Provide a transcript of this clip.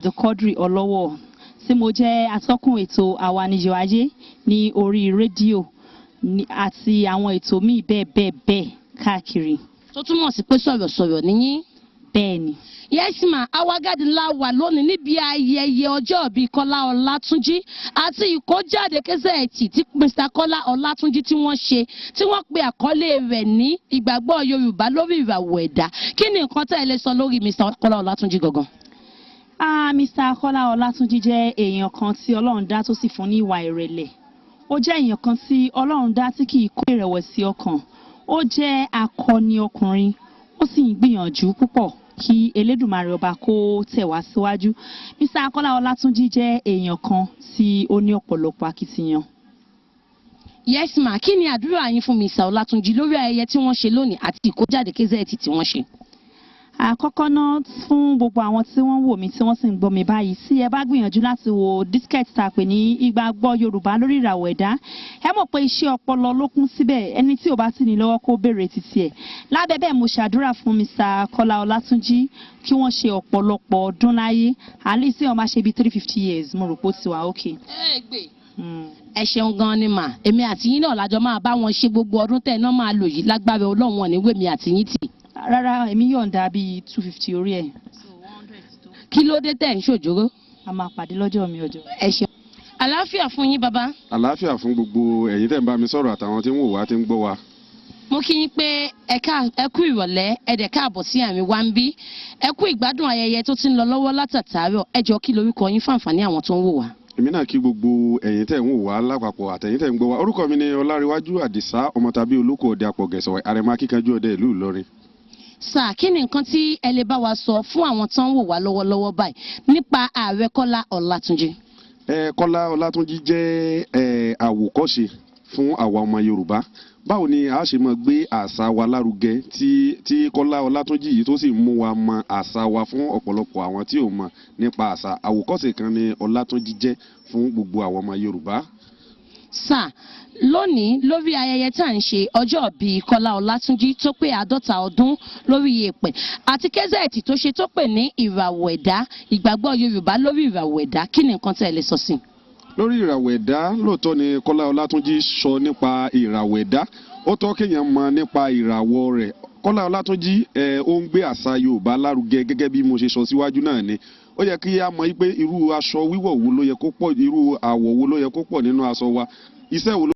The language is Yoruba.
Abdulquadri Ọlọ́wọ̀, tí mo jẹ́ atọ́kùn ètò Àwa Níyọ̀ Ayé ní orí rédíò àti àwọn ètò míì bẹ́ẹ̀ bẹ́ẹ̀ bẹ́ẹ̀ káàkiri. Tó túmọ̀ sí pé sọ̀rọ̀sọ̀rọ̀ níyín. Bẹ́ẹ̀ ni. Yes ma, Àwa Garden la wà lónìí níbi ayẹyẹ ọjọ́ ìbí Kọ́lá Ọlátúnjí àti ìkójáde cassette tí Mr. Kọ́lá Ọlátúnjí tí wọ́n ṣe, tí wọ́n pe àkọlé rẹ̀ ní Ìgbàgbọ́ Yorùbá lórí Ìràwọ̀ Ẹ̀dá. Kí ni nǹkan tẹ́ ẹ lè sọ lórí Mr. Kọ́lá Ọlátúnjí gangan? Ah, Mr. Kọ́lá Ọlátúnjí jẹ́ èèyàn kan tí Ọlọ́run dá tó sì fún ní ìwà ìrẹ̀lẹ̀. Ó jẹ́ èèyàn kan tí Ọlọ́run dá tí kì í kó ìrẹ̀wẹ̀sì ọkàn. Ó jẹ́ akọni ọkùnrin, ó sì ń gbìyànjú púpọ̀ kí Elédùmarè ọba kó tẹ̀ wá síwájú. Mr. Kọ́lá Ọlátúnjí jẹ́ èèyàn kan tí ó ní ọ̀pọ̀lọpọ̀ akitiyan. Yes ma, kí ni àdúrà yín fún Mr. Ọlátúnjí lórí ayẹyẹ tí wọ́n ṣe lónìí àti ìkójáde cassette tí wọ́n ṣe? Àkọ́kọ́ náà, fún gbogbo àwọn tí wọ́n ń wò mí, tí wọ́n sì ń gbọ́ mi báyìí, tí ẹ bá gbìyànjú láti wo disket tá a pè ní Ìgbàgbọ́ Yorùbá lórí Ìràwọ̀ Ẹ̀dá, ẹ mọ̀ pé iṣẹ́ ọpọlọ ló kún síbẹ̀. Ẹni tí ò bá sì ní lọ́wọ́, kó béèrè títí ẹ̀. Lábẹ́ bẹ́ẹ̀, mo ṣàdúrà fún Mr. Kọ́lá Ọlátúnjí kí wọ́n ṣe ọ̀pọ̀lọpọ̀ ọdún láyé. Àlè tí wọ́n máa ṣe bíi 350 years, mo rò pé ó ti wà ókè. Ẹ ṣeun gan ni mà. Èmi àti yín náà lájọ máa bá wọn ṣe gbogbo ọdún tẹ́ ẹ náà máa lò yìí. Lágbára Ọlọ́run, wọn ní wèmí àti yín tì. Rárá, èmi yọ̀ǹda bíi 250 orí ẹ̀. Kí ló dé tẹ̀ ń ṣòjóró? A máa pàdé lọ́jọ́ mi ọjọ́. Ẹ ṣeun. Àlàáfíà fún yín, bàbá. Àlàáfíà fún gbogbo ẹ̀yin tẹ́ ń bá mi sọ̀rọ̀ àtàwọn tí ń wò wá, tí ń gbọ́ wa. Mo kí yín pé ẹ kú ìrọ̀lẹ́, ẹ dẹ̀ káàbọ̀ sí àárín wa ń bí. Ẹ kú ìgbádùn ayẹyẹ tó ti ń lọ lọ́wọ́ látàtàárọ̀. Ẹ jọ, kí lorúkọ yín fún àǹfààní àwọn tó ń wò wá? Èmi náà kí gbogbo ẹ̀yin tẹ́ ń wò wá lápapọ̀ àtẹ̀yin tẹ́ ń gbọ́ wa. Orúkọ mi ni Ọláríwájú Àdìsá, ọmọ tàbí olóko ọdẹ àpọ̀gẹ̀sọ̀, àrẹ̀mọ akíkanjú ọdẹ ìlú Ìlọrin. Sà, kí ni nǹkan tí ẹ lè bá wa sọ fún àwọn tó ń wò wá lọ́wọ́lọ́wọ́ báyìí nípa ààrẹ Kọ́lá Ọlátúnjí? Kọ́lá Ọlátúnjí jẹ́ àwòkọ́ṣe fún àwa ọmọ Yorùbá. Báwo ni a ṣe máa gbé àṣà wa lárugẹ, tí Kọ́lá Ọlátúnjí yìí tó sì mú wa mọ àṣà wa fún ọ̀pọ̀lọpọ̀ àwọn tí ò mọ̀ nípa àṣà. Àwòkọ́ṣe kan ni Ọlátúnjí jẹ́ fún gbogbo àwọn ọmọ Yorùbá. Sà, lónìí, lórí ayẹyẹ tá à ń ṣe ọjọ́ bíi Kọ́lá Ọlátúnjí tó pé 50 ọdún lórí èèpẹ̀ àti cassette tó ṣe tó pè ní Ìràwọ̀ Ẹ̀dá, Ìgbàgbọ́ Yorùbá lórí Ìràwọ̀ Ẹ̀dá, kí ni nǹkan tẹ́ ẹ lè sọ sí i? Lórí ìràwọ̀ ẹ̀dá, lóòótọ́ ni Kọ́lá Ọlátúnjí sọ nípa ìràwọ̀ ẹ̀dá. Ó tọ́ kéèyàn mọ̀ nípa ìràwọ̀ rẹ̀. Kọ́lá Ọlátúnjí ó ń gbé àṣà Yorùbá lárugẹ. Gẹ́gẹ́ bí mo ṣe sọ síwájú náà ni ó yẹ kí a mọ̀ pé irú aṣọ wíwọ̀ wo ló yẹ kó pọ̀, irú àwọ̀ wo ló yẹ kó pọ̀ nínú aṣọ wa, iṣẹ́ wo ló